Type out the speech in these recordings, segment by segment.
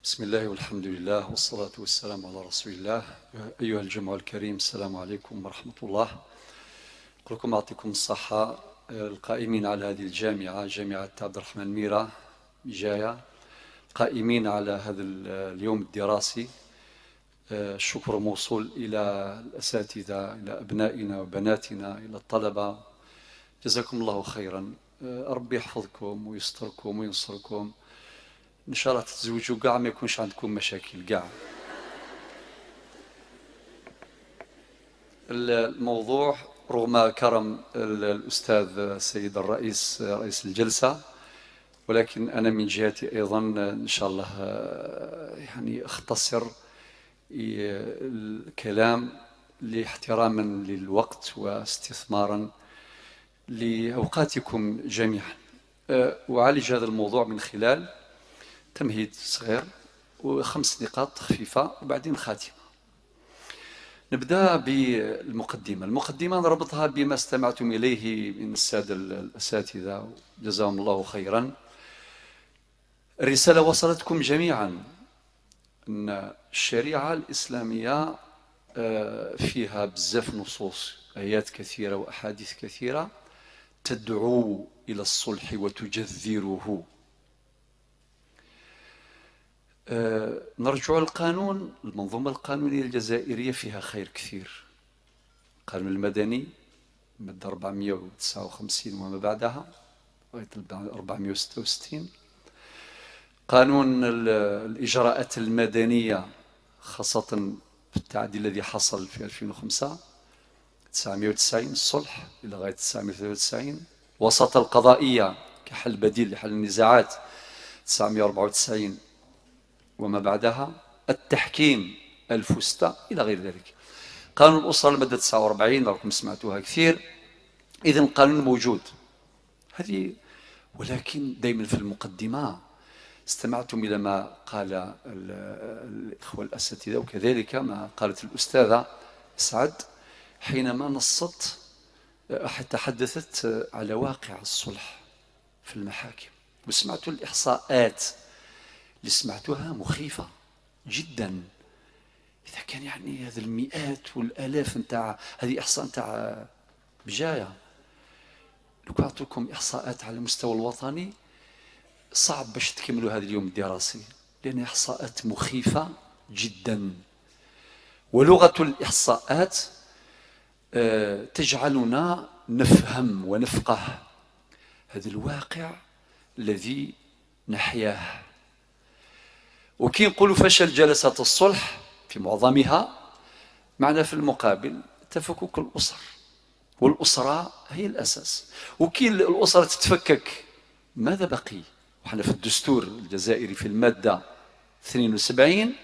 بسم الله والحمد لله والصلاة والسلام على رسول الله. أيها الجمع الكريم، السلام عليكم ورحمة الله. نقول لكم أعطيكم الصحة القائمين على هذه الجامعة، جامعة عبد الرحمن ميرا بجاية، القائمين على هذا اليوم الدراسي. الشكر موصول إلى الأساتذة، إلى أبنائنا وبناتنا، إلى الطلبة. جزاكم الله خيرا، ربي يحفظكم ويستركم وينصركم. إن شاء الله تتزوجوا كاع ما يكونش عندكم مشاكل كاع. الموضوع رغم كرم الأستاذ السيد الرئيس رئيس الجلسة، ولكن أنا من جهتي أيضا إن شاء الله يعني أختصر الكلام لاحتراما للوقت واستثمارا لأوقاتكم جميعا. أعالج هذا الموضوع من خلال تمهيد صغير وخمس نقاط خفيفة وبعدين خاتمة. نبدأ بالمقدمة. المقدمة نربطها بما استمعتم إليه من السادة الأساتذة، جزاهم الله خيرا. الرسالة وصلتكم جميعا أن الشريعة الإسلامية فيها بزاف نصوص، آيات كثيرة وأحاديث كثيرة تدعو إلى الصلح وتجذره. نرجع للقانون. المنظومة القانونية الجزائرية فيها خير كثير. القانون المدني مادة 459 وما بعدها لغاية 466، قانون الإجراءات المدنية خاصة في التعديل الذي حصل في 2005، 990 الصلح إلى غاية 993، الوساطة القضائية كحل بديل لحل النزاعات 994 وما بعدها، التحكيم 1006 إلى غير ذلك. قانون الأسرة المادة 49 راكم سمعتوها كثير. إذن القانون موجود هذه، ولكن دائما في المقدمة استمعتم إلى ما قال الإخوة الأساتذة وكذلك ما قالت الأستاذة سعد حينما نصت تحدثت على واقع الصلح في المحاكم، وسمعت الإحصاءات اللي سمعتوها مخيفة جدا. إذا كان يعني هذا المئات والآلاف نتاع هذه إحصاء نتاع بجاية، لو أعطوكم إحصاءات على المستوى الوطني صعب باش تكملوا هذا اليوم الدراسي، لأن إحصاءات مخيفة جدا. ولغة الإحصاءات تجعلنا نفهم ونفقه هذا الواقع الذي نحياه. وكي نقولوا فشل جلسات الصلح في معظمها، معنا في المقابل تفكك الأسر، والأسرة هي الأساس. وكي الأسرة تتفكك ماذا بقي؟ وحنا في الدستور الجزائري في المادة 72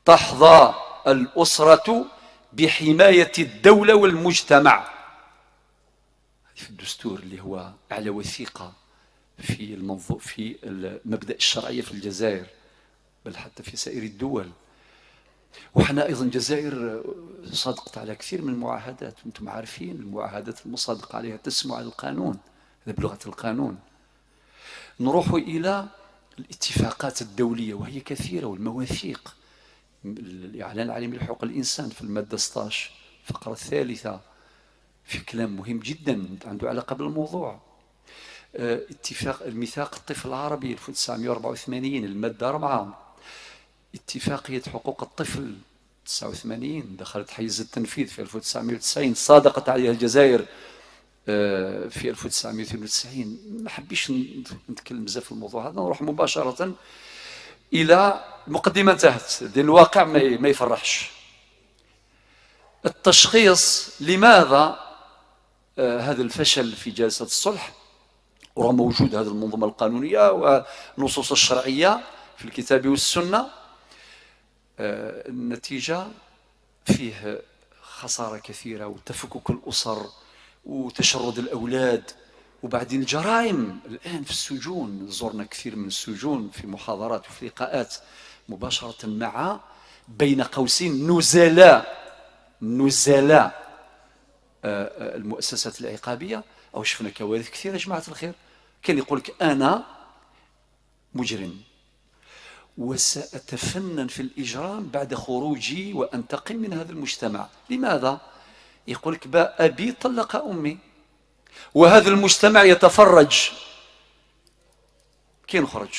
تحظى الأسرة بحماية الدولة والمجتمع. في الدستور اللي هو أعلى وثيقة في في المبدأ الشرعية في الجزائر، بل حتى في سائر الدول. وحنا أيضا الجزائر صادقت على كثير من المعاهدات، وأنتم عارفين المعاهدات المصادقة عليها تسمو على القانون، هذا بلغة القانون. نروح إلى الاتفاقات الدولية وهي كثيرة والمواثيق. الإعلان العالمي لحقوق الإنسان في المادة 16 الفقرة الثالثة في كلام مهم جدا عنده علاقة بالموضوع. اتفاق الميثاق الطفل العربي 1984 المادة 4، اتفاقية حقوق الطفل 89 دخلت حيز التنفيذ في 1990، صادقت عليها الجزائر في 1992. ما حبيش نتكلم بزاف في الموضوع هذا، نروح مباشرة إلى المقدمة. انتهت، لأن الواقع ما يفرحش. التشخيص، لماذا هذا الفشل في جلسة الصلح؟ وراه موجود هذه المنظومة القانونية والنصوص الشرعية في الكتاب والسنة. النتيجة فيه خسارة كثيرة وتفكك الأسر وتشرد الأولاد، وبعدين الجرائم الآن في السجون. زرنا كثير من السجون في محاضرات وفي لقاءات مباشرة مع بين قوسين نزلاء المؤسسات العقابية، أو شفنا كوارث كثيرة يا جماعة الخير. كان يقول لك أنا مجرم، وسأتفنن في الإجرام بعد خروجي وأنتقم من هذا المجتمع. لماذا؟ يقول لك أبي طلق أمي وهذا المجتمع يتفرج، كي نخرج؟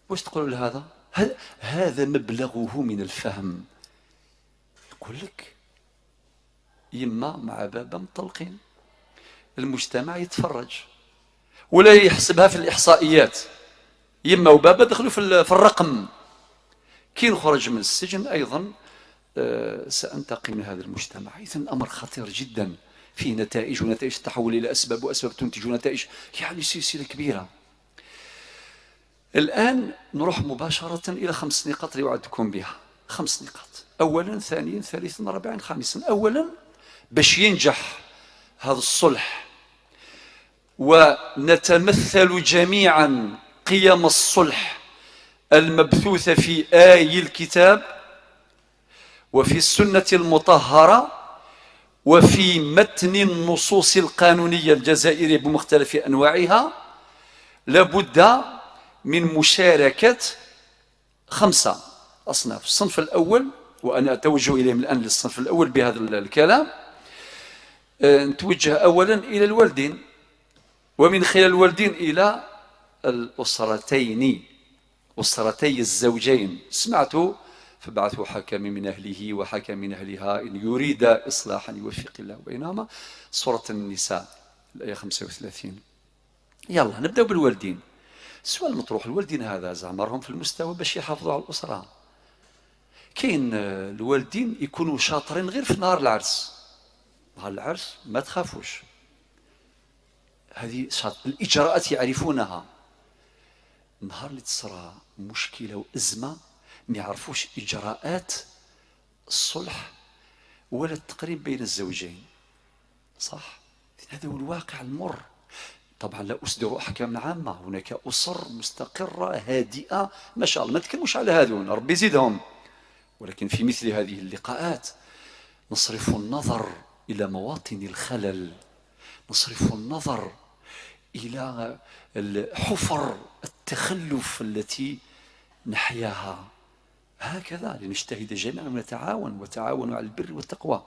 واش تقولوا لهذا؟ هذا مبلغه من الفهم. يقول لك يما مع بابا مطلقين، المجتمع يتفرج ولا يحسبها في الإحصائيات، يما وبابا دخلوا في الرقم، كي نخرج من السجن أيضا سأنتقم من هذا المجتمع. إذن الأمر خطير جدا، فيه نتائج، ونتائج تتحول إلى أسباب، وأسباب تنتج نتائج، يعني سلسلة كبيرة. الآن نروح مباشرة إلى 5 نقاط اللي وعدتكم بها. 5 نقاط، أولا، ثانيا، ثالثا، رابعا، خامسا. أولا، باش ينجح هذا الصلح ونتمثل جميعا قيم الصلح المبثوثة في آي الكتاب وفي السنة المطهرة وفي متن النصوص القانونية الجزائرية بمختلف أنواعها، لابد من مشاركة 5 أصناف. الصنف الأول، وأنا أتوجه إليهم الآن للصنف الأول بهذا الكلام، نتوجه أولا إلى الوالدين، ومن خلال الوالدين إلى الأسرتين، أسرتي الزوجين. سمعتوا فبعثوا حكم من أهله وحكم من أهلها إن يريد إصلاحا يوفق الله بينهما، سورة النساء الآية 35. يلا نبدأ بالوالدين. السؤال المطروح، الوالدين هذا زعما راهم في المستوى باش يحافظوا على الأسرة؟ كاين الوالدين يكونوا شاطرين غير في نهار العرس، نهار العرس ما تخافوش، هذه الإجراءات يعرفونها. نهار اللي تصرى مشكلة وأزمة ما يعرفوش إجراءات الصلح ولا التقريب بين الزوجين، صح؟ هذا هو الواقع المر. طبعا لا أصدر أحكام عامة، هناك أسر مستقرة هادئة ما شاء الله، ما نتكلموش على هذون، ربي يزيدهم، ولكن في مثل هذه اللقاءات نصرف النظر إلى مواطن الخلل، نصرف النظر إلى حفر التخلف التي نحياها. هكذا لنجتهد جميعا ونتعاون، وتعاونوا على البر والتقوى.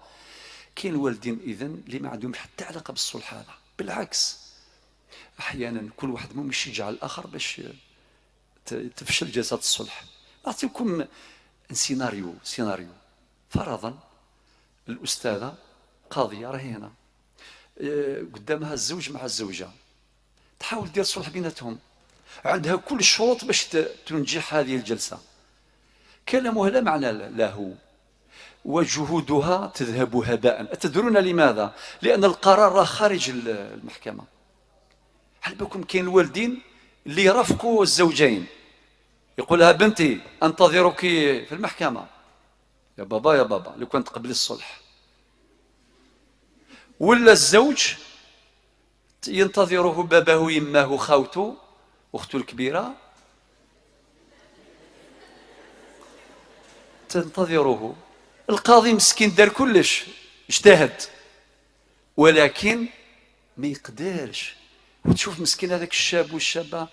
كاين الوالدين إذن اللي ما عندهم حتى علاقة بالصلح هذا، بالعكس أحيانا كل واحد منهم يشجع الآخر باش تفشل جلسات الصلح. نعطيكم سيناريو، فرضا الأستاذة قاضية راهي هنا، قدامها الزوج مع الزوجة، تحاول دير صلح بيناتهم، عندها كل الشروط باش تنجح هذه الجلسة، كلامها لا معنى له وجهودها تذهب هباء. أتدرون لماذا؟ لأن القرار راه خارج المحكمة. هل بكم كاين الوالدين اللي يرافقوا الزوجين، يقول لها بنتي أنتظرك في المحكمة، يا بابا يا بابا لو كنت قبل الصلح، ولا الزوج ينتظره باباه يماه خاوته أخته الكبيرة تنتظره. القاضي مسكين دار كلش، اجتهد، ولكن ما يقدرش. وتشوف مسكين هذاك الشاب والشابة،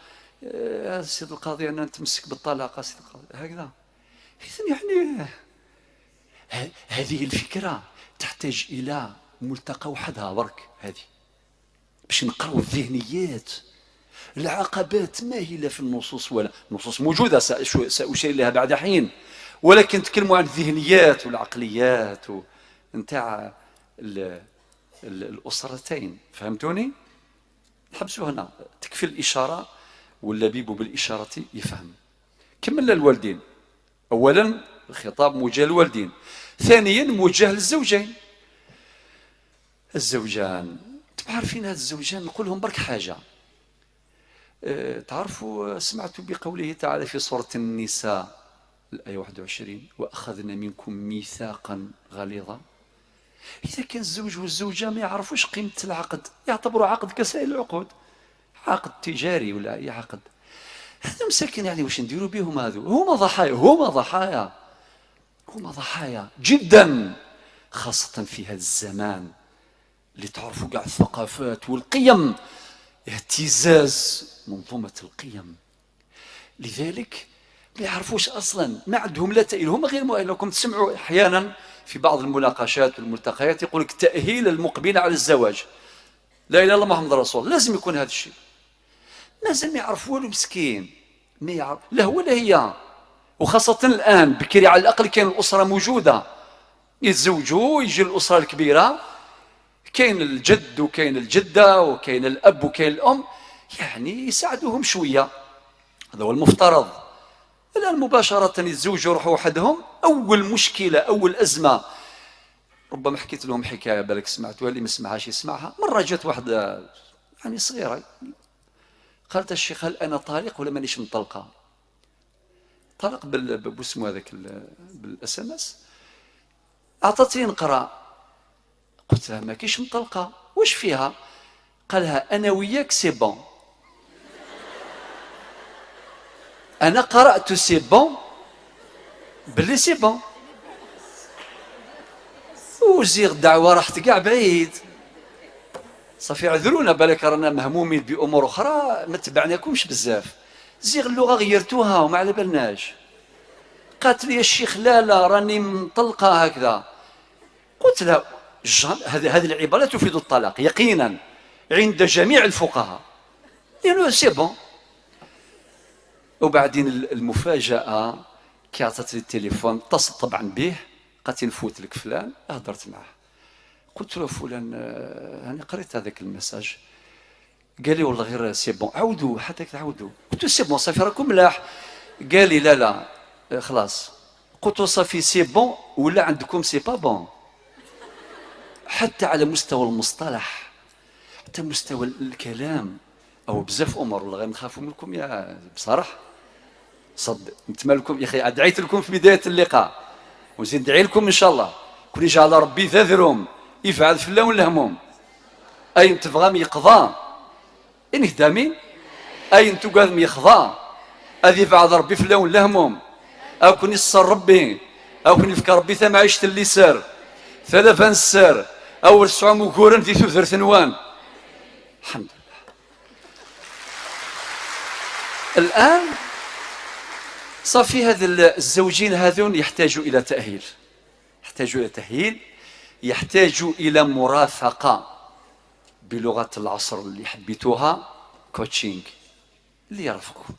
سيد القاضي أنا نتمسك بالطلاق سيد القاضي، هكذا. إذن يعني هذه الفكرة تحتاج إلى ملتقى وحدها برك، هذه باش نقراو الذهنيات. العقبات ما هي لا في النصوص، ولا النصوص موجودة سأشير لها بعد حين، ولكن تكلموا عن الذهنيات والعقليات نتاع الأسرتين. فهمتوني؟ نحبسوا هنا، تكفي الإشارة واللبيب بالإشارة يفهم. كملنا الوالدين. أولا الخطاب موجه للوالدين، ثانيا موجه للزوجين. الزوجان انتم عارفين هاد الزوجان، نقول لهم برك حاجة. تعرفوا سمعتوا بقوله تعالى في سورة النساء الآية 21: وأخذنا منكم ميثاقا غليظا. إذا كان الزوج والزوجة ما يعرفوش قيمة العقد، يعتبروا عقد كسائر العقود، عقد تجاري ولا أي عقد، هذو مساكين يعني واش نديروا بهم هذو؟ هما ضحايا، هما ضحايا، هما ضحايا جدا، خاصة في هذا الزمان اللي تعرفوا كاع الثقافات والقيم، اهتزاز منظومة القيم. لذلك ما يعرفوش اصلا، ما عندهم لا تاهيل، هم غير مؤهلين. لكم تسمعوا احيانا في بعض المناقشات والملتقيات يقول لك تاهيل المقبل على الزواج، لا اله الا الله محمد رسول، لازم يكون هذا الشيء. مازال ما يعرف والو مسكين، ما يعرف لا هو لا هي. وخاصة الآن بكري على الأقل كاين الأسرة موجودة، يتزوجوا يجي الأسرة الكبيرة، كاين الجد وكاين الجدة وكاين الأب وكاين الأم، يعني يساعدوهم شوية، هذا هو المفترض. الآن مباشرة يتزوجوا يروحوا وحدهم، أول مشكلة أول أزمة، ربما حكيت لهم حكاية بالك سمعتوها، اللي ما سمعهاش يسمعها. مرة جات واحدة يعني صغيرة قالت الشيخ هل أنا طالق ولا مانيش مطلقة؟ طلق باسمه هذاك بال SMS، اعطتني نقرا، قلت لها ما كاينش مطلقه، واش فيها؟ قالها انا وياك c'est bon. انا قرات c'est bon باللي c'est bon، وزيغ الدعوة راحت كاع بعيد. صافي عذرونا بالك رانا مهمومين بامور اخرى ما تبعناكمش بزاف، زيغ اللغة غيرتوها وما على بالناش. قالت لي الشيخ لا لا راني مطلقه هكذا. قلت لها هذه العبارة تفيد الطلاق يقينا عند جميع الفقهاء، لانه c'est bon. وبعدين المفاجاة كي عطات لي التليفون، اتصل طبعا به، قالت لي نفوت لك فلان، هضرت معاه، قلت له فلان انا قريت هذاك ال message، قال لي والله غير c'est bon، عاودوا حتى تعاودوا. قلت له c'est bon صافي راكم ملاح. قال لي لا لا خلاص. قلت له صافي c'est bon ولا عندكم c'est pas bon؟ حتى على مستوى المصطلح، حتى مستوى الكلام، او بزاف امور والله غير نخافوا منكم يا بصراحة. صد نتمنى لكم يا اخي، ادعيت لكم في بداية اللقاء وزيد ندعي لكم ان شاء الله، كل يجعل ربي ذا يفعل في الله الهموم، اين تبغى يقضى إن هدامين، أين تقاد يخضع، أذي بعد ربي في اللون الهموم، أو كن يصر ربي، أو كن يفكر ربي ثم عيشت اللي سر، ثلاثة السر، أول سعوم وكورن في ثوثر ثنوان. الحمد لله. الآن صافي هذا الزوجين هذون يحتاجوا إلى تأهيل، يحتاجوا إلى تأهيل، يحتاجوا إلى مرافقة بلغة العصر اللي حبيتوها، coaching، اللي يرافقكم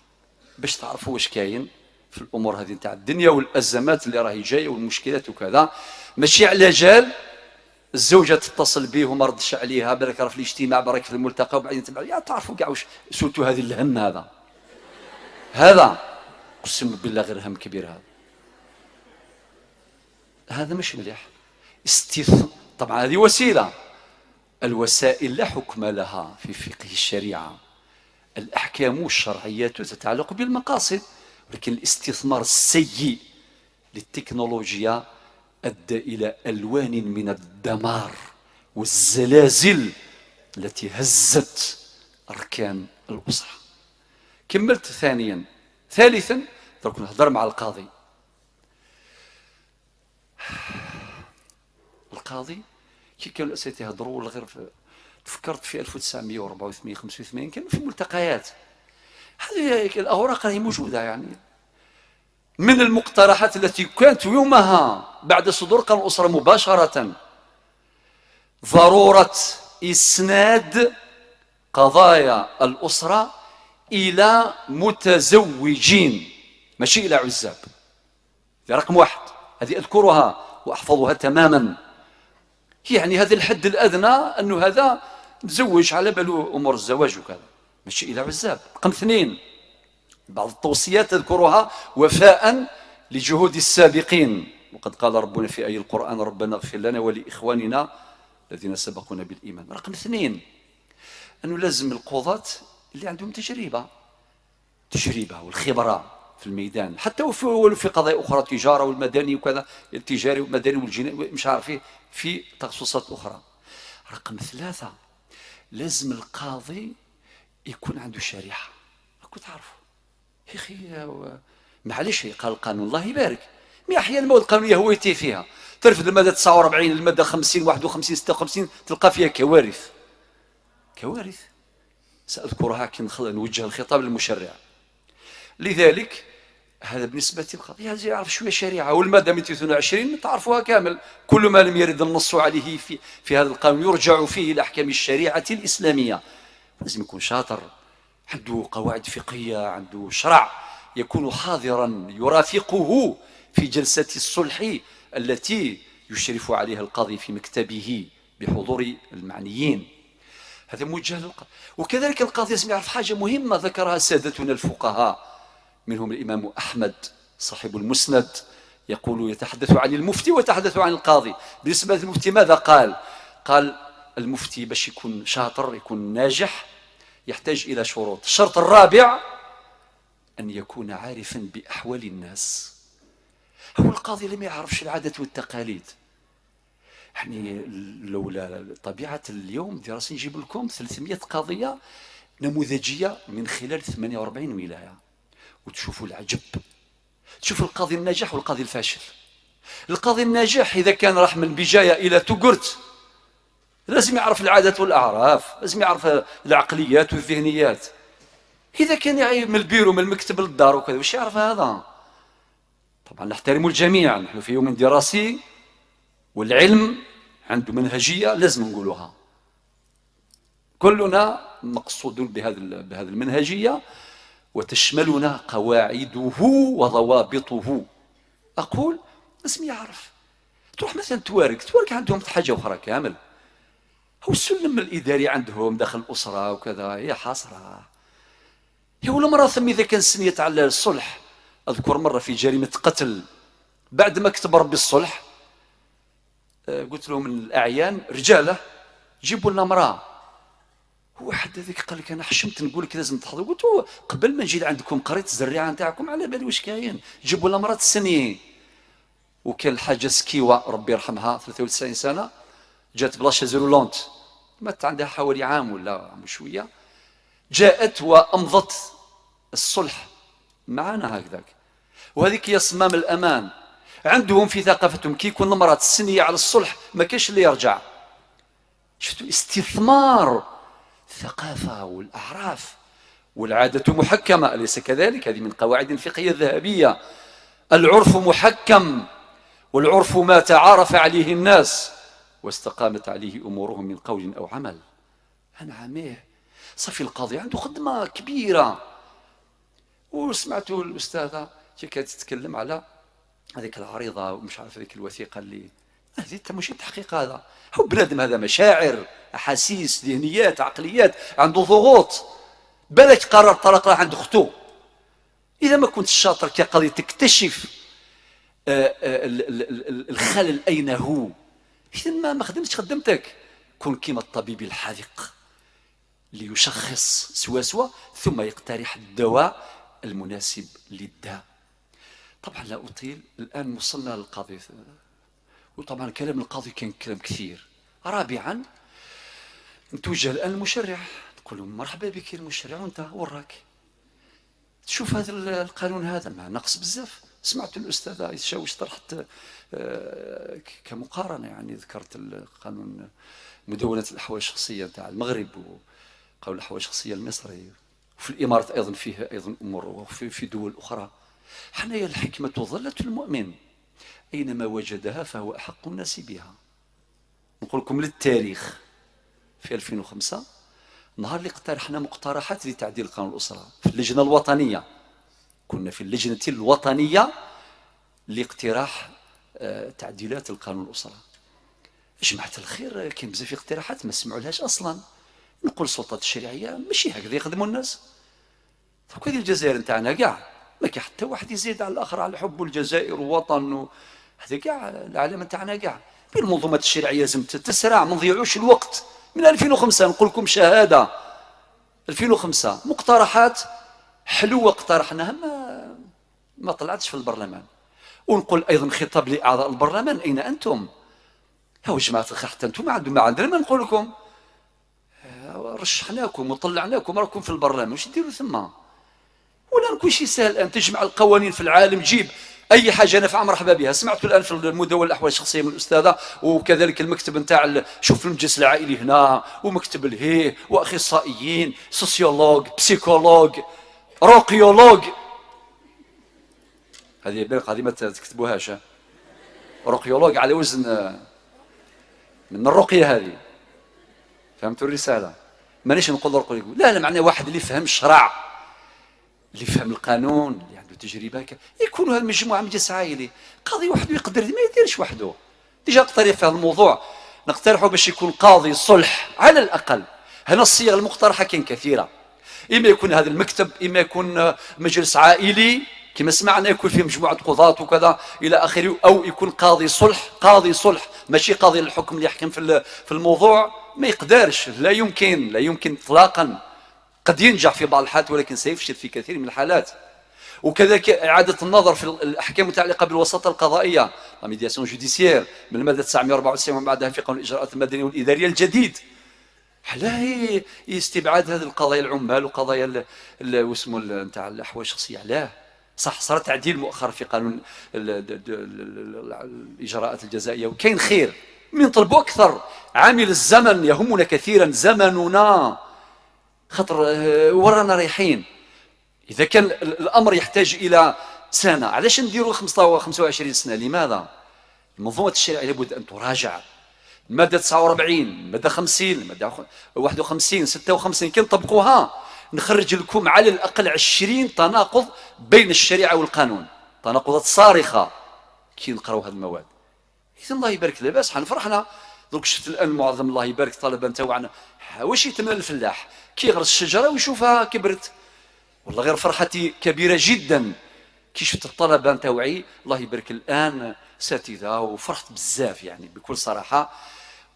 باش تعرفوا واش كاين في الامور هذه نتاع الدنيا والازمات اللي راهي جاية والمشكلات وكذا. ماشي على جال الزوجة تتصل به وما ردش عليها، بالك راه في الاجتماع، برك في الملتقى، وبعدين تبع يا تعرفوا كاع واش surtout هذه الهم هذا، هذا اقسم بالله غير هم كبير هذا، هذا مش مليح. طبعا هذه وسيلة، الوسائل لا حكم لها في فقه الشريعة، الأحكام الشرعية تتعلق بالمقاصد، ولكن الاستثمار السيء للتكنولوجيا أدى إلى ألوان من الدمار والزلازل التي هزت أركان الأسرة. كملت ثانيا. ثالثا درك نهضر مع القاضي. القاضي كي كانوا الأساتذة يهضروا ولا غير تفكرت في 1984 85 كانوا في ملتقيات، هذه الأوراق راهي موجودة، يعني من المقترحات التي كانت يومها بعد صدور قانون الأسرة مباشرة ضرورة إسناد قضايا الأسرة إلى متزوجين ماشي إلى عزاب. هذه رقم واحد، هذه أذكرها وأحفظها تماما. يعني هذا الحد الأدنى أنه هذا متزوج على باله أمور الزواج وكذا، ماشي إلى عزاب. رقم اثنين، بعض التوصيات تذكرها وفاء لجهود السابقين، وقد قال ربنا في آية القرآن ربنا اغفر لنا ولإخواننا الذين سبقونا بالإيمان. رقم اثنين، أنه لازم القضاة اللي عندهم تجربة والخبرة في الميدان، حتى وفي قضايا أخرى، التجارة والمدني وكذا، التجاري والمدني والجنائي مش عارف ايه، في تخصصات أخرى. رقم ثلاثة، لازم القاضي يكون عنده شريحة. راكم تعرفوا يا أخي، معليش قال القانون الله يبارك، mais أحيانا المواد القانونية هو يتيه فيها، ترفد المادة 49 المادة 50 51 56 تلقى فيها كوارث، كوارث سأذكرها كي نوجه الخطاب للمشرع. لذلك هذا بالنسبة للقاضي لازم يعرف شوية شريعة، والمادة 222 تعرفوها كامل، كل ما لم يرد النص عليه في هذا القانون يرجع فيه إلى أحكام الشريعة الإسلامية. لازم يكون شاطر، عنده قواعد فقهية، عنده شرع، يكون حاضرا يرافقه في جلسة الصلح التي يشرف عليها القاضي في مكتبه بحضور المعنيين. هذا موجه للقاضي. وكذلك القاضي لازم يعرف حاجة مهمة ذكرها سادتنا الفقهاء، منهم الإمام أحمد صاحب المسند، يقول يتحدث عن المفتي ويتحدث عن القاضي. بالنسبة للمفتي ماذا قال؟ قال المفتي باش يكون شاطر، يكون ناجح، يحتاج إلى شروط. الشرط الرابع أن يكون عارفا بأحوال الناس. هو القاضي اللي ما يعرفش العادات والتقاليد، يعني لولا طبيعة اليوم دراسة نجيب لكم 300 قضية نموذجية من خلال 48 ولاية، وتشوفوا العجب، تشوفوا القاضي الناجح والقاضي الفاشل. القاضي الناجح إذا كان راح من بجاية إلى تقرت لازم يعرف العادات والأعراف، لازم يعرف العقليات والذهنيات. إذا كان يعيب من البيرو من المكتب للدار وكذا، واش يعرف هذا؟ طبعا نحترم الجميع، نحن في يوم دراسي والعلم عنده منهجية لازم نقولوها، كلنا مقصود بهذه المنهجية وتشملنا قواعده وضوابطه. أقول لازم يعرف. تروح مثلا توارك عندهم حاجة أخرى كامل، هو السلم الإداري عندهم داخل الأسرة وكذا، هي حاصرة. هي ولا مرة ثم إذا كان سنية على الصلح، أذكر مرة في جريمة قتل بعد ما كتب ربي الصلح، قلت لهم الأعيان رجاله جيبوا لنا امرأة. واحد هذيك قال لك أنا حشمت نقول لك لازم تحضر، قلت له قبل ما نجي عندكم قريت الزريعة نتاعكم على بالي واش كاين، جيبوا لنا امرأة تسني. وكان الحاجة سكيوة ربي يرحمها 93 سنة، جات ب la chaise roulante، مات عندها حوالي عام ولا عام شوية، جاءت وأمضت الصلح معنا هكذاك. وهذيك هي صمام الأمان عندهم في ثقافتهم، كي يكون المرأة تسنية على الصلح ما كاش اللي يرجع. شفتوا استثمار الثقافة والأعراف، والعادة محكمة، أليس كذلك؟ هذه من قواعد الفقهية الذهبية، العرف محكم، والعرف ما تعارف عليه الناس واستقامت عليه أمورهم من قول أو عمل. نعم صافي القاضي عنده خدمة كبيرة. وسمعت الأستاذة كانت تتكلم على هذيك العريضة ومش عارف هذيك الوثيقة اللي هذه ماشي تحقيق، هذا هو بنادم، هذا مشاعر، أحاسيس، ذهنيات، عقليات، عنده ضغوط، بالك قرار طلاق راح عند أخته. إذا ما كنت شاطر كقاضي تكتشف الخلل أين هو، إذا ما خدمتش خدمتك. كن كما الطبيب الحاذق ليشخص سواسوة ثم يقترح الدواء المناسب للداء. طبعا لا أطيل، الآن وصلنا للقاضي، وطبعا كلام القاضي كان كلام كثير. رابعا نتوجه الآن للمشرع، نقول لهم مرحبا بك المشرع، وانت وراك تشوف هذا القانون هذا مع نقص بزاف. سمعت الأستاذة شاوش طرحت كمقارنة، يعني ذكرت القانون مدونة الأحوال الشخصية تاع المغرب وقانون الأحوال الشخصية المصري، وفي الإمارات أيضا فيه أيضا أمور، وفي دول أخرى. حنايا الحكمة ضلة المؤمن، أينما وجدها فهو أحق الناس بها. نقول لكم للتاريخ، في 2005 نهار اللي اقترحنا مقترحات لتعديل قانون الأسرة في اللجنة الوطنية، كنا في اللجنة الوطنية لاقتراح تعديلات القانون الأسرة. جماعة الخير كاين بزاف اقتراحات ما سمعوا لهاش أصلا. نقول السلطات التشريعية ماشي هكذا يخدموا الناس. دوك هذه الجزائر نتاعنا كاع ما كاين حتى واحد يزيد على الآخر على حب الجزائر ووطن، هذا كاع العالم نتاعنا كاع. المنظومات التشريعية لازم تسرع، ما نضيعوش الوقت. من 2005 نقول لكم شهادة، 2005 مقترحات حلوة اقترحناها ما طلعتش في البرلمان. ونقول أيضا خطاب لأعضاء البرلمان، أين أنتم؟ هاو جماعة الخير حتى أنتم ما عندنا ما نقول لكم، رشحناكم وطلعناكم راكم في البرلمان، واش ديروا ثم؟ ولا كل شيء سهل الآن، تجمع القوانين في العالم، جيب أي حاجة نافعة مرحبا بها. سمعت الآن في المدونة الأحوال الشخصية من الأستاذة، وكذلك المكتب نتاع شوف المجلس العائلي هنا، ومكتب الهيه، وأخصائيين، sociologue، psychologue، رقيولوج. هذه بالك هذه ما تكتبوهاش، رقيولوج على وزن من الرقية هذه. فهمتوا الرسالة؟ مانيش نقول رقيولوج، لا لا، معناه واحد اللي فهم الشرع، اللي فهم القانون، اللي عنده تجربه، يكونوا هالمجموعة مجلس عائلي. قاضي وحده يقدر ما يديرش وحده. déjà اقترح في هذا الموضوع، نقترحه باش يكون قاضي صلح على الاقل. هنا الصيغ المقترحة كاين كثيره، اما يكون هذا المكتب، اما يكون مجلس عائلي كما سمعنا يكون فيه مجموعة قضاة وكذا الى اخره، او يكون قاضي صلح. قاضي صلح ماشي قاضي الحكم اللي يحكم في الموضوع، ما يقدرش، لا يمكن، لا يمكن اطلاقا. قد ينجح في بعض الحالات ولكن سيفشل في كثير من الحالات. وكذلك إعادة النظر في الأحكام المتعلقة بالوساطة القضائية، la médiation judiciaire، من المادة 994 ومن بعدها في قانون الإجراءات المدنية والإدارية الجديد. علاه استبعاد هذه القضايا العمال وقضايا واسمه نتاع الاحوال الشخصيه؟ علاه؟ صح صار تعديل مؤخر في قانون الاجراءات الجزائيه وكاين خير، من طلبوا اكثر. عامل الزمن يهمنا كثيرا، زمننا خاطر ورانا رايحين. اذا كان الامر يحتاج الى سنه، علاش نديروا 25 سنه؟ لماذا؟ المنظومة الشرعية لابد ان تراجع. مادة 49، مادة 50، مادة 51، 56، كي نطبقوها نخرج لكم على الأقل 20 تناقض بين الشريعة والقانون، تناقضات صارخة كي نقراو هذه المواد. إذا الله يبارك لاباس، حنا فرحنا درك. شفت الآن معظم الله يبارك الطلبة نتاعنا، واش يتمنى الفلاح كي يغرس الشجرة ويشوفها كبرت. والله غير فرحتي كبيرة جدا كي شفت الطلبة نتاوعي الله يبارك الآن اساتذة، وفرحت بزاف يعني بكل صراحة.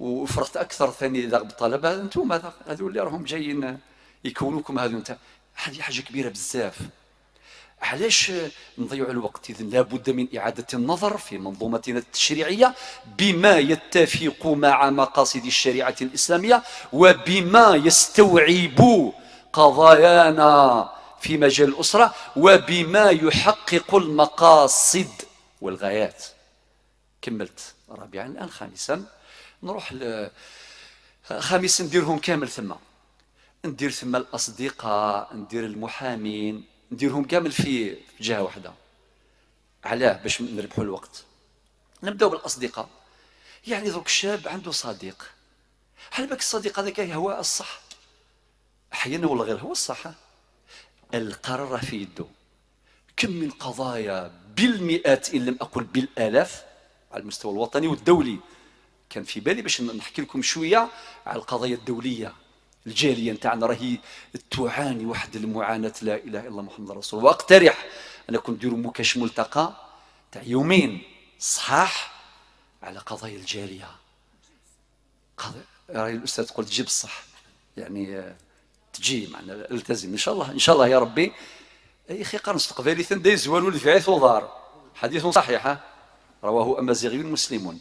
وفرحت اكثر ثاني اذا بالطلبه انتم هذو اللي راهم جايين يكونوكم هذو انت، هذه حاجة كبيرة بزاف. علاش نضيعوا الوقت؟ اذا لابد من اعاده النظر في منظومتنا التشريعية بما يتفق مع مقاصد الشريعة الاسلامية وبما يستوعب قضايانا في مجال الاسرة وبما يحقق المقاصد والغايات. كملت رابعا، الان خامسا نروح ل خامسا نديرهم كامل ثم ندير ثم الاصدقاء، ندير المحامين، نديرهم كامل في جهة واحده. علاه؟ باش نربحوا الوقت. نبداو بالاصدقاء. يعني درك الشاب عنده صديق، هل بالك الصديق هذاك هو الصح؟ احيانا ولا غير هو الصح. القرار راه في يده. كم من قضايا بالمئات ان لم اقل بالالاف على المستوى الوطني والدولي. كان في بالي باش نحكي لكم شوية على القضايا الدوليه. الجالية نتاعنا راهي تعاني واحد المعاناه، لا اله الا الله محمد رسول الله. واقترح انكم ديروا مكاش ملتقى تاع يومين صحاح على قضايا الجاليه. راهي الاستاذ تقول تجيب الصح، يعني تجي معنا، التزم ان شاء الله، ان شاء الله يا ربي. يا اخي قرن قبالي ثندي زوال في وضار، حديث صحيح رواه امازيغي مسلمون.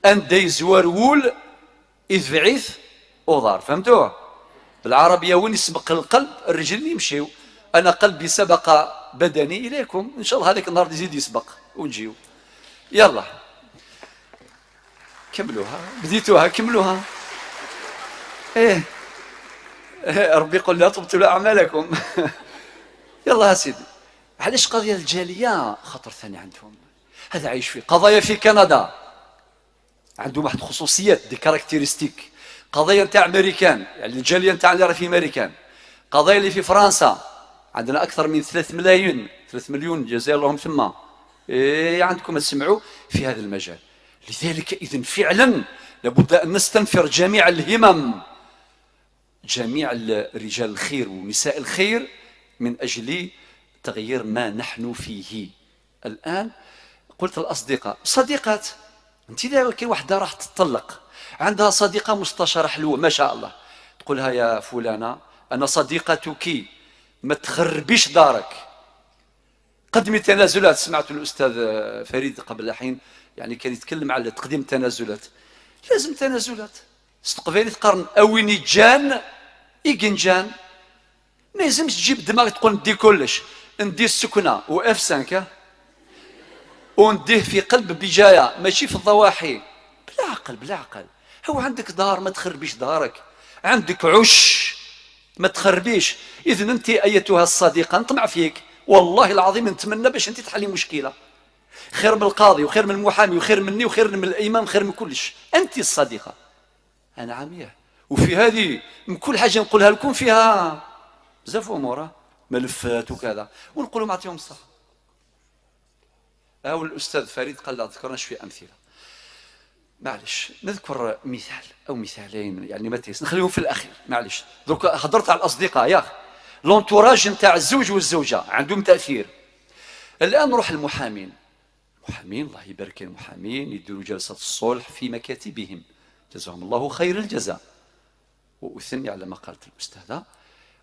اندي زوار إذ وضار، فهمتوه؟ بالعربية وين يسبق القلب الرجل يمشيو. أنا قلبي سبق بدني إليكم، إن شاء الله هذاك النهار يزيد يسبق ونجيو. يلا كملوها، بديتوها كملوها. إيه ربي يقول لا تبطلوا أعمالكم. يلا يا سيدي. علاش قضية الجالية؟ خطر ثاني عندهم هذا عايش في قضايا في كندا عندهم واحد الخصوصيات، des caractéristiques. قضية نتاع امريكان، يعني الجالية نتاع اللي راه في امريكان، قضايا اللي في فرنسا عندنا اكثر من 3 ملايين، 3 مليون جزائر لهم ثم. إيه عندكم تسمعوا في هذا المجال. لذلك اذا فعلا لابد ان نستنفر جميع الهمم، جميع رجال الخير ونساء الخير من اجل تغيير ما نحن فيه الان. قلت الاصدقاء، صديقات، انت كاين وحده راح تطلق عندها صديقه مستشاره حلوة ما شاء الله، تقولها يا فلانه انا صديقتك ما تخربيش دارك، قدمي تنازلات. سمعت الاستاذ فريد قبل حين يعني كان يتكلم على تقديم التنازلات. لازم تنازلات. استقبالي تقارن اويني جان إيجنجان، ما يلزمش تجيب دماغك تقول ندي كلش، ندي السكنة و F5 ونديه في قلب بجاية ماشي في الضواحي. بلا عقل بلا عقل. هو عندك دار ما تخربيش دارك، عندك عش ما تخربيش. اذا انت ايتها الصديقة نطمع فيك والله العظيم، نتمنى باش انت تحلي مشكله. خير من القاضي وخير من المحامي وخير مني وخير من الامام، خير من كلش. انت الصديقة. انا عامية، وفي هذه من كل حاجة نقولها لكم فيها بزاف امور، ملفات وكذا، ونقولوا نعطيهم الصح. أو الأستاذ فريد قال لا ذكرناش في أمثلة، معلش نذكر مثال أو مثالين، يعني ما تيس نخليهم في الأخير معلش. درك هضرت على الأصدقاء يا أخي، l'entourage نتاع الزوج والزوجة عندهم تأثير. الآن نروح المحامين. المحامين الله يبارك، المحامين يديروا جلسة الصلح في مكاتبهم، جزاهم الله خير الجزاء، وأثني على ما قالت الأستاذة.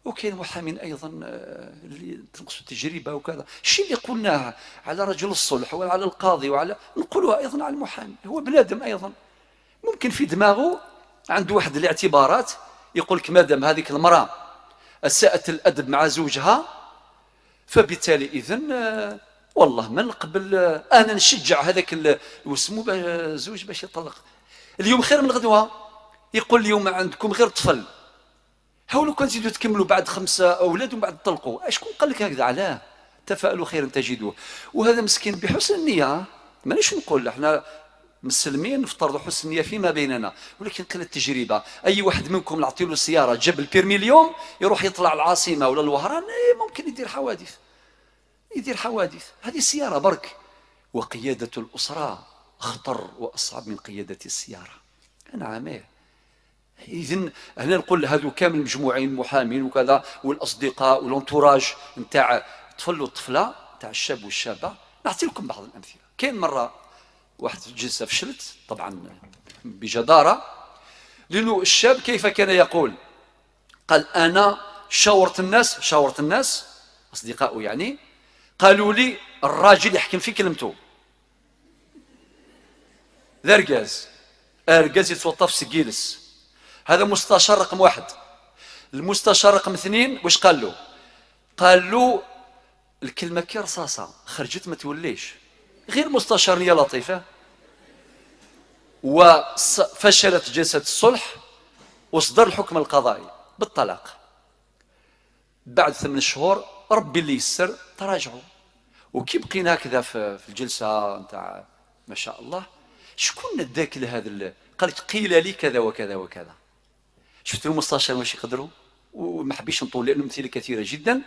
وكاين محامين ايضا اللي تنقصوا التجربة وكذا. الشيء اللي قلناه على رجل الصلح وعلى القاضي وعلى نقولوها ايضا على المحامي، هو بنادم ايضا، ممكن في دماغه عنده واحد الاعتبارات، يقول لك مادام هذيك المراة اساءت الادب مع زوجها فبالتالي اذا والله ما نقبل، انا نشجع هذاك واسمو الزوج باش يطلق. اليوم خير من غدوه، يقول اليوم عندكم غير طفل، حاولوا كان تزيدوا تكملوا بعد 5 اولاد ومن بعد تطلقوا. اشكون قال لك هكذا؟ علاه؟ تفاءلوا خيرا تجدوه. وهذا مسكين بحسن النية، مانيش نقول احنا مسلمين نفترضوا حسن النية فيما بيننا، ولكن قلة التجربة. اي واحد منكم نعطي له سيارة، جاب ال permis اليوم يروح يطلع العاصمة ولا الوهران، ممكن يدير حوادث، يدير حوادث. هذه السيارة برك. وقيادة الاسرة اخطر واصعب من قيادة السيارة. نعم، إذن هنا نقول هذو كامل مجموعين، محامين وكذا والاصدقاء و l'entourage نتاع الطفل والطفله، نتاع الشاب والشابة. نعطي لكم بعض الامثلة. كاين مرة واحد الجلسة فشلت طبعا بجداره، لانه الشاب كيف كان يقول؟ قال انا شاورت الناس، شاورت الناس اصدقائه يعني، قالوا لي الراجل يحكم في كلمته، ذا رقاز ارقاز يتوطف سكيلس. هذا مستشار رقم 1. المستشار رقم 2 واش قال له؟ قال له الكلمة كي رصاصة خرجت ما توليش. غير مستشار نية لطيفة. وفشلت جلسة الصلح وصدر الحكم القضائي بالطلاق. بعد 8 شهور ربي اللي يسر تراجعوا. وكي بقينا هكذا في الجلسة نتاع ما شاء الله، شكون نداك لهذا؟ قالت قيل لي كذا وكذا وكذا. شفت المستشار واش يقدروا؟ وما حبيش نطول لانه امثلة كثيرة جدا.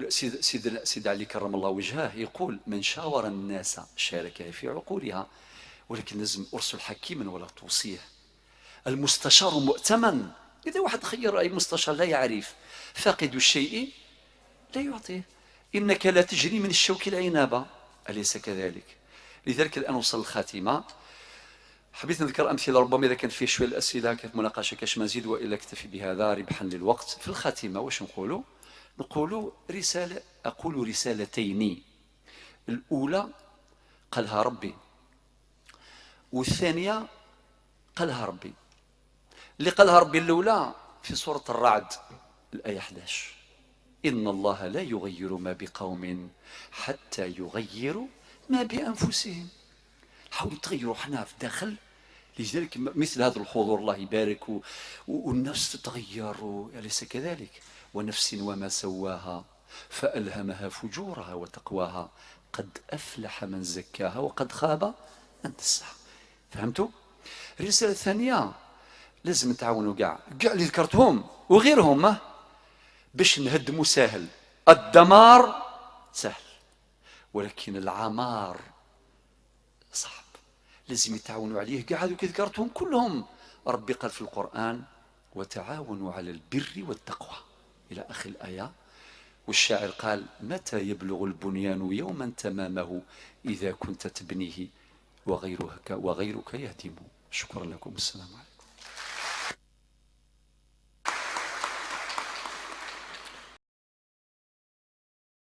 سيد سيد علي كرم الله وجهه يقول من شاور الناس شارك في عقولها، ولكن لازم ارسل حكيما ولا توصية. المستشار مؤتمن. اذا واحد خير اي مستشار لا يعرف، فاقد الشيء لا يعطيه. انك لا تجري من الشوك العنابه، اليس كذلك؟ لذلك الان وصل الخاتمة. حبيت نذكر أمثلة، ربما إذا كان فيه شوية الأسئلة كيف مناقشة كاش ما نزيد، وإلا اكتفي بهذا ربحا للوقت. في الخاتمة واش نقولوا؟ نقولوا رسالة، أقول رسالتين. الأولى قالها ربي، والثانية قالها ربي. اللي قالها ربي الأولى في سورة الرعد الآية 11: إن الله لا يغير ما بقوم حتى يغيروا ما بأنفسهم. حاولوا تغيروا حنا في الداخل. لذلك مثل هذا الحضور الله يبارك والنفس تتغير، أليس كذلك؟ ونفس وما سواها فألهمها فجورها وتقواها قد أفلح من زكاها وقد خاب من دساها. فهمتوا؟ الرسالة الثانية لازم نتعاونوا كاع اللي ذكرتهم وغيرهم باش نهدموا. سهل الدمار سهل، ولكن العمار صعب، لازم يتعاونوا عليه كاع هذوك ذكرتهم كلهم. ربي قال في القرآن وتعاونوا على البر والتقوى إلى آخر الآية. والشاعر قال متى يبلغ البنيان يوما تمامه إذا كنت تبنيه وغيرك يهدمه. شكرا لكم، السلام عليكم.